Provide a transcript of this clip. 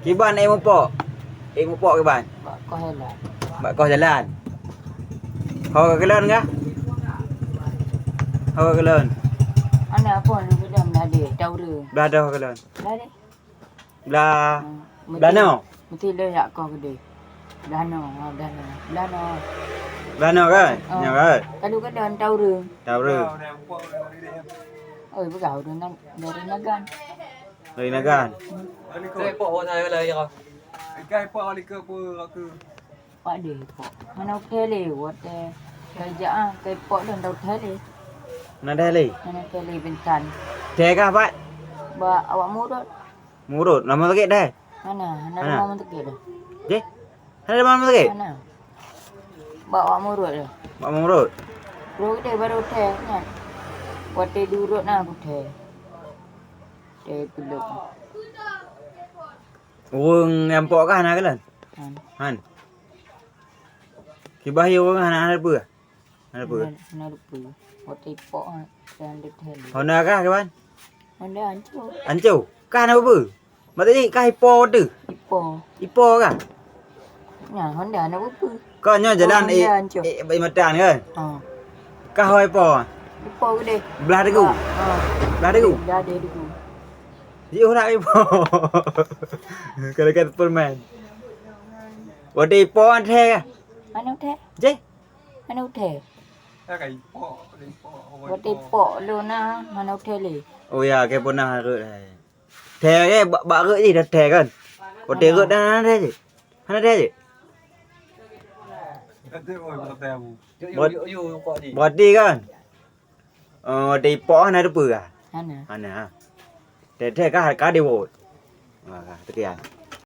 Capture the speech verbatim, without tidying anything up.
Kiban ék mupok? Ék mupok kiban? Bak koh jalan. Bak koh jalan. Ho ka keulon kah? Ho ka keulon. Ana apa lu keulon dah deh, tahu tu. Dah dah keulon. Dah deh. Blah. Hmm. Blah no. Mesti le yak koh gede. Blah no, ha, blah no. Blah no. Blah no kan? Oh. Nyo kan? Kalau keulon tahu tu. Tahu tu. Oi, peugah ureueng nan dari Nagan. Dari Nagan. Ikai pok awak saya lah ya. Ikai pok awak lika pun aku. Pak deh pok. Mana utai le, wat eh. Kerja ah, kai pok dan tau utai le. Mana dah le? Mana utai le bentan. Teh kah, Pak? Ba awak murut. Murut, lama sakit dah? Mana? Mana? Mana lama sakit dah? Deh? Hana lama sakit? Mana? Ba awak murut dah. Ba murut. Bro gede baru teh kan. Watèe durut na aku teh. Teh peluk. Ureueng nyang pok kah hana kalon? Han. Han. Kiban ureueng hana, hana peue? Hana peue? Hana, hana peue. Watèe pok han, dan detail. Honda kah kiban? Honda hancô. Hancô. Kah hana peue? Maksudnya kah ipo tu? Ipo. Ipo kah? Nah, Honda hana peue. Kau nyoe jalan eh, eh, eh, matan kan? Ha. Kah ho ipo? Ipo gede. Belah teguh. Ha. Belah teguh. Belah teguh. Jiôh nak ipo. Kalau kata permen. Watèe ipo anthe kah? Mana anthe? Jeh. Mana anthe? Watèe ipo lôn na, mana anthe le. Oh ya, ke pernah rot hai. Thèe ke bak, bak rot jih dah thèe kan? Watèe rot dah hana thèe jih. Hana thèe jih. Berarti kan? Oh, di pok hana teupeue kah? Hana. Hana. Thèe-thèe kah, ka di wot. Wah, ka teukian.